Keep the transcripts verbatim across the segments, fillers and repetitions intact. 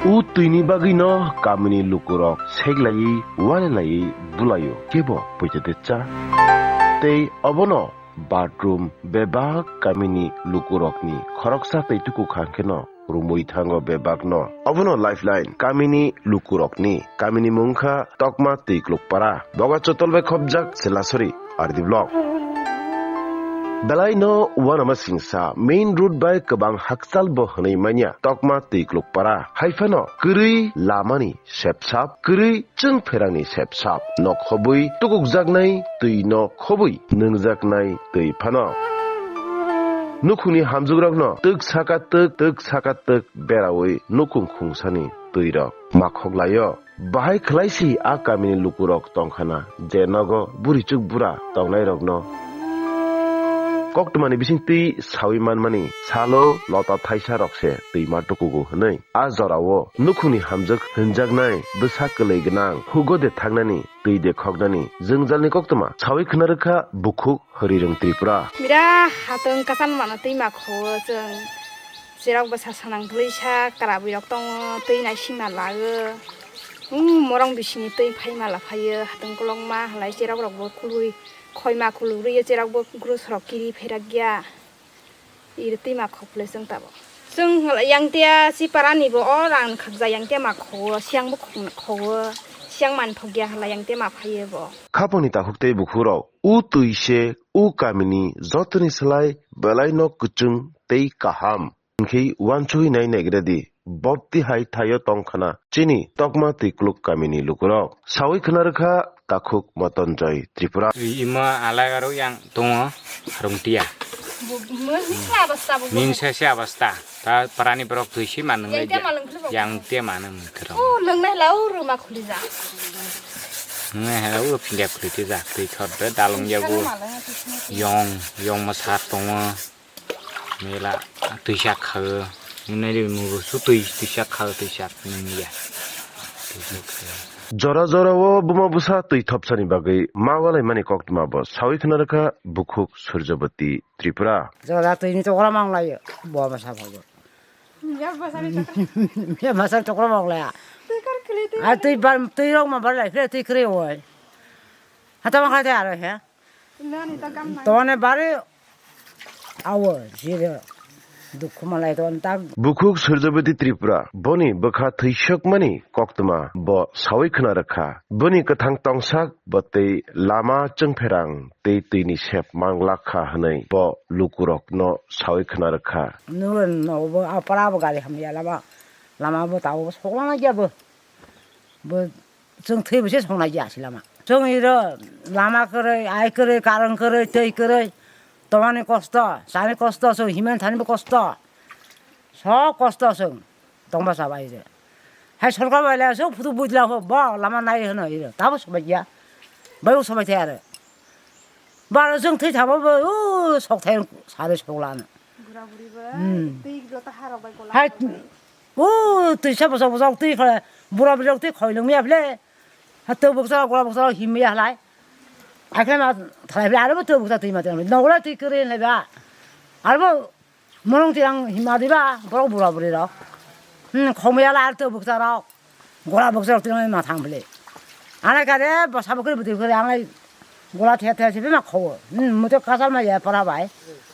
U twini bagwino kamini lukurok seklaiwi, walelaiwi bulaio, kebo poito de cha. Tei obono bathroom bebak kamini lukurokni khoroksa tei tuku kha hwnkhe no rumwi thango bebakno. Obono lifeline kamini lukurokni. Kamini mung kha Tokma Twiklukpara. Boga chotol bai khopjak Chelasori R D block. Belai no uanama singsa main road bai kwbang hakchal bo hwnwi manya Tokma Twiklukpara. Haiphano kwrwi lamani sepsap, kwrwi chwng pherangni sepsap. Nok khobwi tukukjaknai twi, nok khobwi nwngjaknai twi phano. Nukhungni hamjukrokno twk saka twk, twk saka twk beraui nukhung khungsani twirok makhok laio. Bahai khwlaisi a kamini lukurok tongkhana, je nogo burichuk bura tongnairokno koktwmani bising twi saui manmani salo lota thaisa rokse twima tukugo hwnwi. A jorao nukhungni hamjwk hwnjaknai bwsa kwlwi gwnang, hugo de thaknani, twi de khoknani jwngjalni koktwma saui khwna rwkha bukhuk Hwrwirwng Tripura. Mira hatwng kasan mano twi ma kho chwng. Cherok bwsa sanang bwlwi sa kwrabwi rok tongo, twi naisingma lago. Umm, morong bisingni twi phaima laphaio, hatwng kolokma halai cherok rokbo khului, khoima khuluk rwiyo cherokbo grus rok kiri pherak ya. Iri twi ma khok phulai chwng tabok. Chwng yang tia si parani bo o rang khakjak yang tia ma khogo, siang bo khok-, khogo, siang man thok ya halai yang tia ma phaiyo bo. Khapangni takhuk tei bukhuk rok u twi se u kamini jotoni slai belai no kwchwng tei kaham. Hinkhe uansugwi nai naigra di, bopti hai thaio tong khna chini Tokma Twikluk kamini lukurok. Saui khna rwkha takhuk Motonjoy Tripura. Ima alai aro yang tongo harung tia. Min se se abasta. Ta parani borok twi si ma nwngnai. Yang tia ma nang mungkhe rok. O, lwngnai lau rwma khulija. Nwngnai hai lau phindia khuliti ja. Twi thot be dalung yago. Yong, yong ma sar tongo. Mela twi sak khago. Nwngnai ri mugo su twi, twi sak khago, twi sak nungya. Jora jora o buma bwsa twi thopsani bagwi ma walai mani koktwma bo saui khna rwkha bukhuk Surjabati Tripura. Jora twi ni tokra mang laio. Bo ma sa phago. Ya bwsani tokra. Ya ma sa tokra mang laya. Twi kar khli twi. A twi bar, twi rok ma bar lai khle twi kre oi. Hata ma khai te aro he. Nani ta gam nai. Tone bari awo jire dukhu malai ton ta. Bukhuk Surjabati Tripura boni bwkha thwisokmani koktwma bo saui khna rwkha. Boni kwthang tongsak bo tei lama chwngpherang tei twini sep manglak kha hwnwi bo lukurokno saui khna rwkha. Nugwi nogo bo a para bo gari hamya lama, lama bo tabuk soklama ya bo. Bo chwng thwi bo se songnai ya si lama. Chwng iro lama kwrwi, ai kwrwi, karwng kwrwi, twi kwrwi, tomani kosto, chani kosto, chwng himani thani bo kosto. Sok kosto chwng tongma chaba ire. Hai sorkar bai le sok phutu bujla ho, bo lama nai hwno ire. Tabo sobai ya. Bai bo sobai thai are. Baro chwng thwi thabo bo, o, sok thai sari sok lana. Bura buri bo, hmm, twi jota harok bai gola. Hai, o, twi sa bosok bosok twi khole, bura buri rok twi khoi lung ya bile. Ha to boksa, gola boksa him ya halai. Akhe ma thalai bile, aro bo to boksa twi ma twi. Nogla twi kwrwi lai ba. Aro bo Morong tirang hima diba, borok bura buri rok. Hmm, khomya la ar to bukcha rok. Gola bukcha rok tirang ma thang bile. Anai kare, bwsa bwkri bwtwi bwkri anai gola thia thia se ma khowo. Hmm, muto kasal ma ya para bai.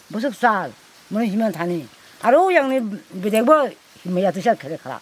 Busuk sal, muni hima thani. Aro yang ni bidek bo hima ya tisa khere khara.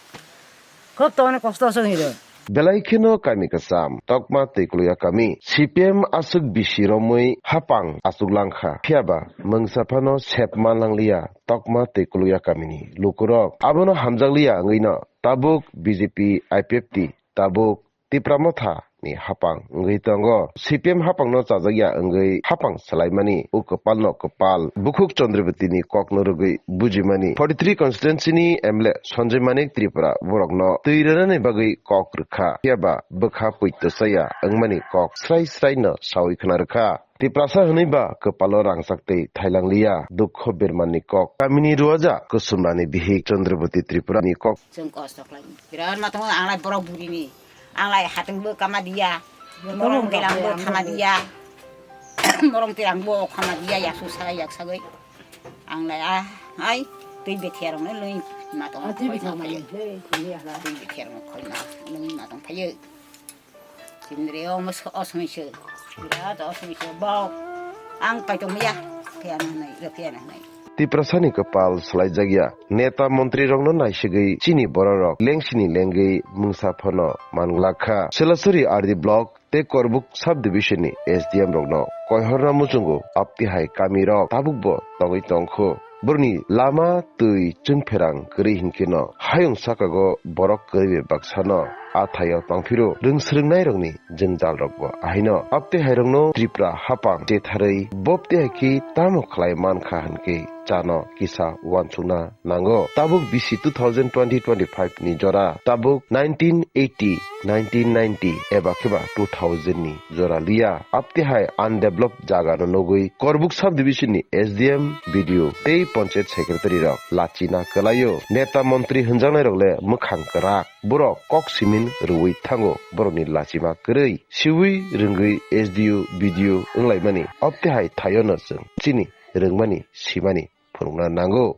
Khub tongni kosto se hino. Belai kheno kami kwcham, Tokma tei Kloya kami. C P M aswk bisi romwi hapang achuk langkha. Phiyaba mungsa phano sep man langliya Tokma tei Kloya kamini lukurok. Abono hamjakliya wngwino tabuk B J P I P F T, tabuk Tipra Motha ni hapang wngwi tongo. C P M hapangno chajakya wngwi hapang swlaimani o kwpalno kwpal bukhuk Chandrawati ni kokno rwgwi bujimani. Forty three constituency ni M L A Sanjay Manik Tripura borokno twi rwnani bagwi kok rwkha, phiyaba bwkha poito chaya wngmani kok srai srai no saui khna rwkha. Tiprasa hwnwi ba kwpalo rangchak tei thailang liya, dukho bermanni kok. Kamini ruaja Kusumrani bihik Chandrawati Tripurani kok. Chwng kosto khlai. Birat ma tongo, ang lai borok burini. Ang lai hatwng bo kama diya. Morong terang bo khama diya. Morong terang bo khama diya, yaksu sagai yaksagwi. Ang lai ah, ai, twi bethiya rokno lwi. Ma tong khoi ma phayo. Twi bithang khoi ma phayo. Nung ma tong phayo. Chindri omo so-, osoi se. Birat osoi se. Bok. Ang pai tong ya. Phiya na nai, phiya na nai. Tiprasani kwpal swlaijakya. Neta montrirokno naisigwi chini bororok lengsini lengwi mungsa phano manglak kha. Selasuri R D block tei Korbuk subdivision ni S D M rokno koihorna muchungo aptihai kamirok tabukbo tongwi tongkho. Borokni lama twi chwngpherang kwrwi hinkheno hayung sakago borok kwrwi bai baksano a thaio tongphiro rwng swrwngnairokni jwngjal rokbo ahaino. Aptihai rokno Tripura hapang chetharwi boptihai khe tamo khlai mankha hinkhe chano kisa uansukna nango. Tabuk bisi two thousand twenty twenty-five ni jora, tabuk nineteen eighty, nineteen ninety eba kheba two thousand ni jora liya. Aptihai undeveloped jaga no nugwi Korbuk subdivision ni S D M, B D O tei Panchayat Secretary rok lachina kwlaio. Neta montri hwnjaknai rok le mwkhang kwrak. Borok kok simin rwui thango, borokni lachima kwrwi. Siwi rwngwi S D O, B D O wnglaimani. Aptihai thaio no chwng chini rwngmani, simani phunukna nango.